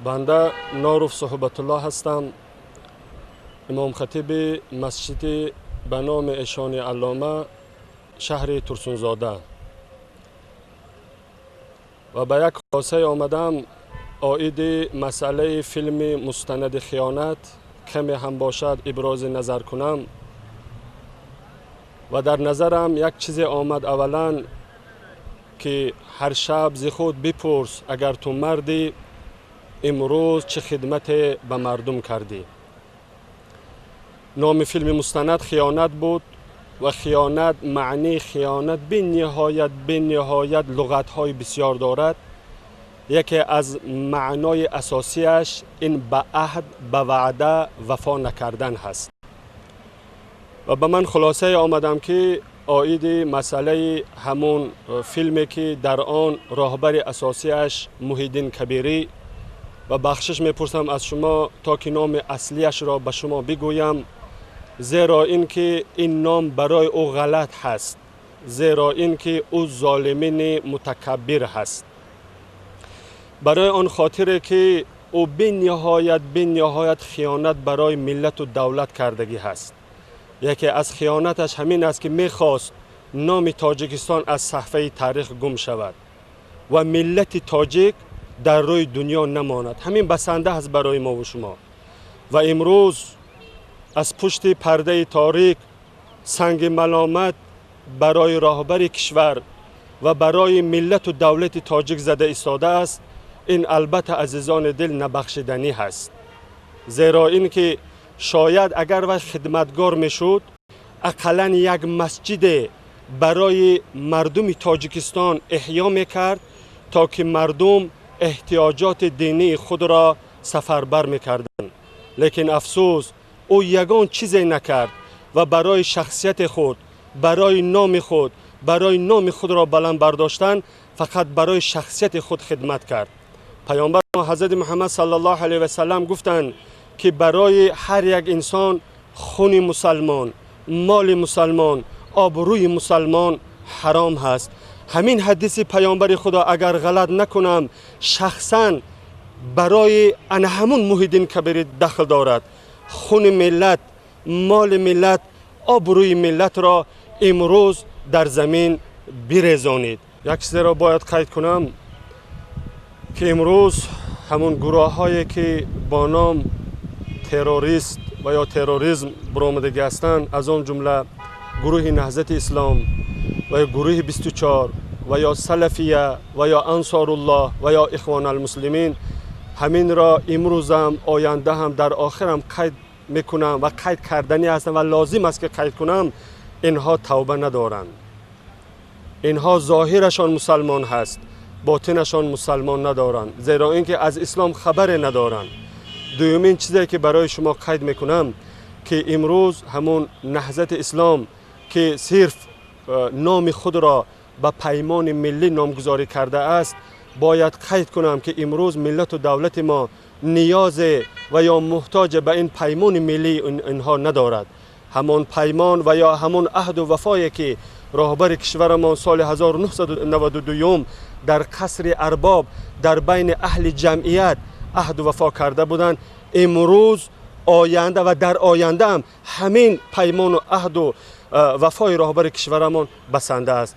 Банда Норов Суҳбатулло ҳастам, имомхатиби масҷиди ба номи эшони аллома шаҳри Турсунзода ва ба як хулосае омадам оиди масъалаи филми мустанади «Хиёнат» каме ҳам бошад ибрози назар кунам. Ва дар назарам як чизе омад: аввалан, ки ҳар шаб зи худ бипурс, агар ту мардӣ, имрӯз чӣ хидмате ба мардум кардӣ. Номи филми мустанад «Хиёнат» буд ва хиёнат, маънии хиёнат бениҳоят луғатҳои бисёр дорад. Яке аз маънои асосиаш ин ба аҳд, ба ваъда вафо накардан ҳаст. Ва ба ман хулосае омадам, ки оиди масъалаи ҳамун филме, ки дар он роҳбари асосиаш Муҳиддин Кабирӣ, ва бахшиш мепурсам аз шумо, то ки номи аслияшро ба шумо бигӯям, зеро ин ки ин ном барои ӯ ғалат ҳаст, зеро ин ки ӯ золимини мутакаббир ҳаст. Барои он хотире ки ӯ бениҳоят хиёнат барои миллату давлат кардагӣ ҳаст. Яке аз хиёнаташ ҳамин аст, ки мехост номи Тоҷикистон аз саҳфаи таърих гум шавад ва миллати тоҷик дар рӯи дунё намонад. Ҳамин басанда ҳаст барои мову шумо. Ва имрӯз аз пушти пардаи торик санги маломат барои роҳбари кишвар ва барои миллату давлати тоҷик зада истодааст. Ин албатта, азизони дил, набахшиданӣ ҳаст, зеро ин ки шояд агар вай хидматгор мешуд, ақаллан як масҷиде барои мардуми Тоҷикистон эҳё мекард, то ки мардум эҳтиёҷоти динии худро сафарбар мекарданд. Лекин афсӯс, ӯ ягон чизе накард ва барои шахсияти худ, барои номи худ, барои номи худро баланд бардоштан, фақат барои шахсияти худ хидмат кард. Паёмбар ҳазрати Муҳаммад саллаллоҳу алайҳи васаллам гуфтанд, ки барои ҳар як инсон хуни мусалмон, моли мусалмон, обрӯи мусалмон ҳаром ҳаст. Ҳамин ҳадиси паёмбари Худо, агар ғалат накунам, шахсан барои ана ҳамун Муҳиддин Кабирӣ дахл дорад. Хуни миллат, моли миллат, обрӯи миллатро имрӯз дар замин бирезонид. Як чизеро бояд қайд кунам, ки имрӯз ҳамун гурӯҳҳое, ки бо ном террорист ва ё терроризм баромадагӣ ҳастанд, аз он ҷумла гурӯҳи Наҳзати Ислом ва ё гурӯҳи 24 ва ё Салафия ва ё Ансоруллоҳ ва ё Ихвон Алмуслимин, ҳаминро имрӯзам, оянда ҳам, дар охирам қайд мекунам ва қайд карданӣ ҳастам ва лозим аст, ки қайд кунам: инҳо тавба надоранд. Инҳо зоҳирашон мусалмон ҳаст, ботинашон мусалмон надоранд, зеро ин ки аз ислом хабаре надоранд. Дуюмин чизе, ки барои шумо қайд мекунам, ки имрӯз ҳамун Наҳзати Ислом, ки сирф номи худро ба Паймони Миллӣ номгузорӣ кардааст, бояд қайд кунам, ки имрӯз миллату давлати мо ниёзе ва ё муҳтоҷе ба ин Паймони Миллии инҳо надорад. Ҳамон паймон ва ё ҳамон аҳду вафое, ки роҳбари кишварамон соли 1992 дар қасри Арбоб дар байни аҳли ҷамъият аҳду вафо карда буданд, имрӯз, оянда ва дар ояндаам ҳамин паймону аҳду вафои роҳбари кишварамон басанда аст.